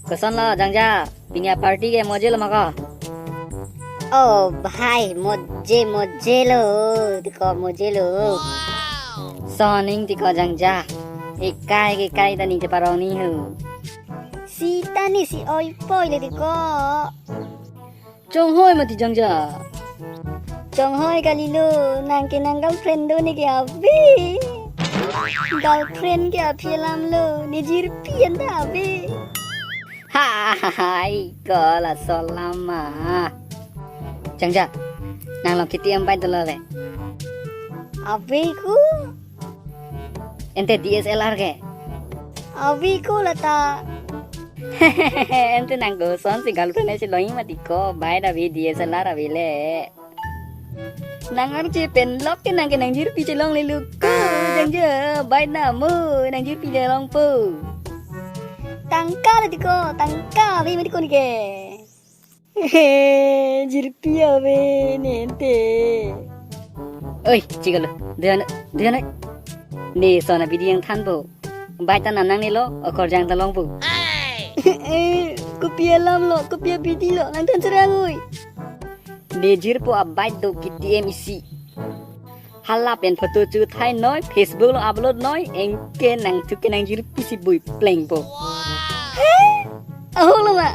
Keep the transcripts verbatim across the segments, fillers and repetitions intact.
Koson lo Jangja, pini aparty ke mojelo ma ko? Oh bhai, moje mojelo, tiko mojelo. Soning tiko Jangja. Ekai ke kai ta ning cheparong ni ho. Sita ni si oi poi le tiko. Chonghoi mati Jangja. Chonghoi kalilo, nang ke nang girlfriend do ne ke ave. Girlfriend ke aphi alam lo, ne jirpi anta ave. Hai, ko laso alam ma. Jangja, nang long K T M bike dolo ave? Ave ko. Ante D S L R ke? Ave ko lata. Ante nang koson si girlfriend si long mati ko, bike ave D S L R ave le. Nang arje pen lok ke nang ke nang jirpi chelongle lo ko, Jangja, bike na mo, nang jirpi chelongpo. Tangka lo tiko, tangka ave mati ko ne ke. He, jirpi ave ne ante. Oi, chikalo, doya noi, doya noi. Ne son abidi nangthanpo. Bike ta nam nangne lo, okorjang ta longpo. Kopi alam lo, kopi abidi lo, nangthan serang oi. Ne jirpo abike do K T M isi. Hala pen photo chuthai noi, Facebook along upload noi, anke nangthu ke nang jirpi si bui plengpo. He? Ahok lo ma?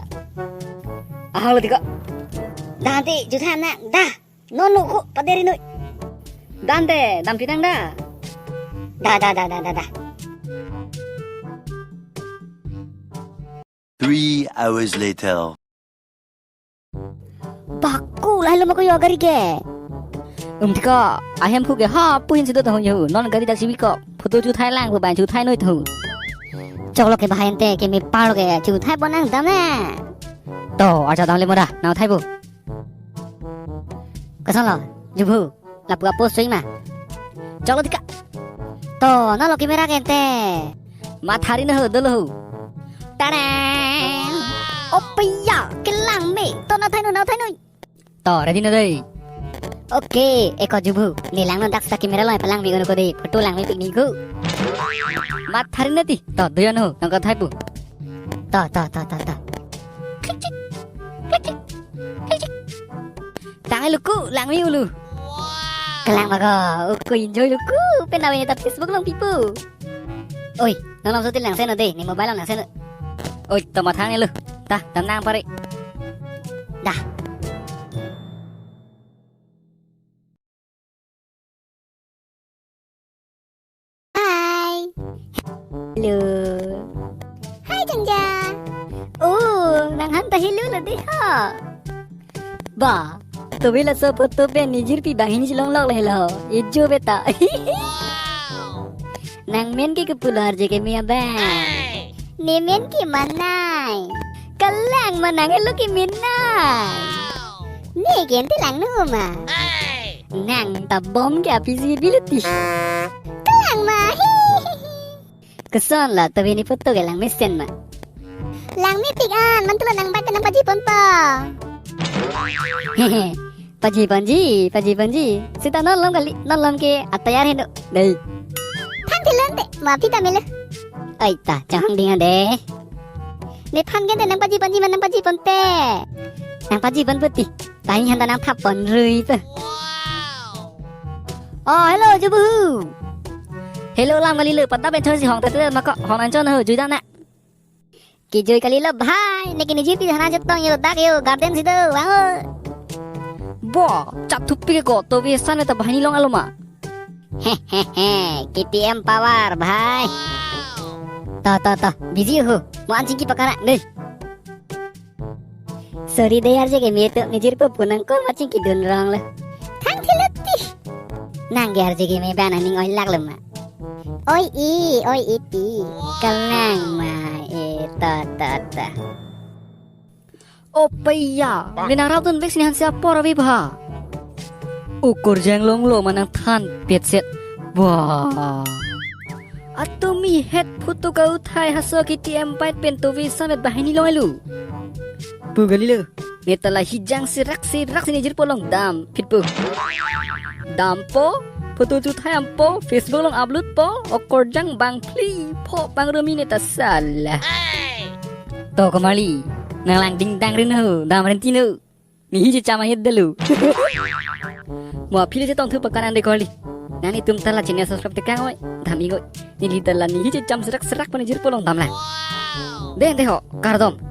Ahok lo tiko. Dante, chuthai nang, da. Non lo ko, paderi noi. Dante, dam pinang da. Da, da, da, da, da, da. Three hours later. Baku lahai lo ma ko yo gari ke. Um tiko, ahem hu ke ha puhin sido tahu nyu. Non gari dak sibi ko. Photo chuthai lang ko ban chuthai noi tahu. Choklo ke bahai ante ke me parlo ke chuthai pon nang dam ne. To, acha dam le mo da, nang thai bu. Koson lo, jubhu. Lapu apos choi ma. Choklo tiko. To, non lo camera ke ante. Mathari na ho, dolo ho. Tadang. Opiya, kelang me. To nang thai noi, nang thai noi. To, ready na dei. Okay, eko jubhu. Ne lang non dak sa camera lo palang me ko dei. Photo lang me pik ni ko. Mathari na ti. To, doya noi, nang ko thai bu. To, to, to, to, to. Klik, klik, klik, klik, klik, klik. Tang luku, lang me ulu. Kelang bago, uku enjoy luku, pen awe ta Facebook along pipu. Oi, non alom sotil langse noi dei, ne mobile along langse noi. Oi, to mathang ne lo. Ta, dam nang pare. Da. Hi. Hello. Hi, Jangja. Oh, nang han ta hello lo dei ho. Ba, to bela so photo pen ne jirpi banghini chelong lok le lo. Ejo beta. Nang men ke kepular je ke me abang. Ne men ke Manai. Kelang ma nang lo ke Manai. Ne ke ante lang no ma. Nang ta bom ke aphi si biluti. Kelang ma. Koson lo, to bini photo ke lang mesen ma. Lang me pik an, mantu lo nang bike nang paji ponpo. Paji ponji, paji ponji. Sita non lom kali, non lom ke atayar heno. Dei. Than thilante, ma phi ta mele. Oi ta, chang ding ade. Ne phan ke ante nang paji ponji ma nang paji ponpe. Nang paji pon puti. Tang han ta nang thap pon rui pe. Oh, hello, jubu. Hello, lam kali le, pada ben thon si hong tete ma ko, hong an chon ho, jui dang na. Kejui kali lo bhai, ne ke ne jirpi hana chetong yo dak yo garden si do, vang o. Bo, chat thupi ke ko, to be san ta banghini long alo ma. Hehehe, K T M power bhai. To, to, to, busy ho, mo an chingki pakara, dei. Sorry dei R J ke me to, ne jirpo pu nang kor ma chingki dun rong lo. Than thilati. Nang ke R J ke me ban aning oi lak lo ma. Oi i, oi i ti. Kelang ma e ta ta ta. Opiya, le nang rap dun bek sini hansi apor abi bha. Ukur jeng long lo ma nang than petset. Wah. Atumi het photo ka uthai haso K T M bike pen to be samet banghini long elu. Pu kali lo. Ne ta la hijang sirak sirak si ne jirpo along dam phit pu. Dampo. Photo chu thai ampo, Facebook along upload po, okorjang bang phli pho pangrum-i ne ta sala. To komarli, nanglang dingdang rin ho, dam rin tino. Nehi checham ahet dalo. Mo aphi le chetong thu pakan ande komarli. Nanglitum ta la channel subscribe tekang oi, dam-ik oi. Neli ta la nehi checham serak serak pen jirpo along damlang. Den de ho, kardom.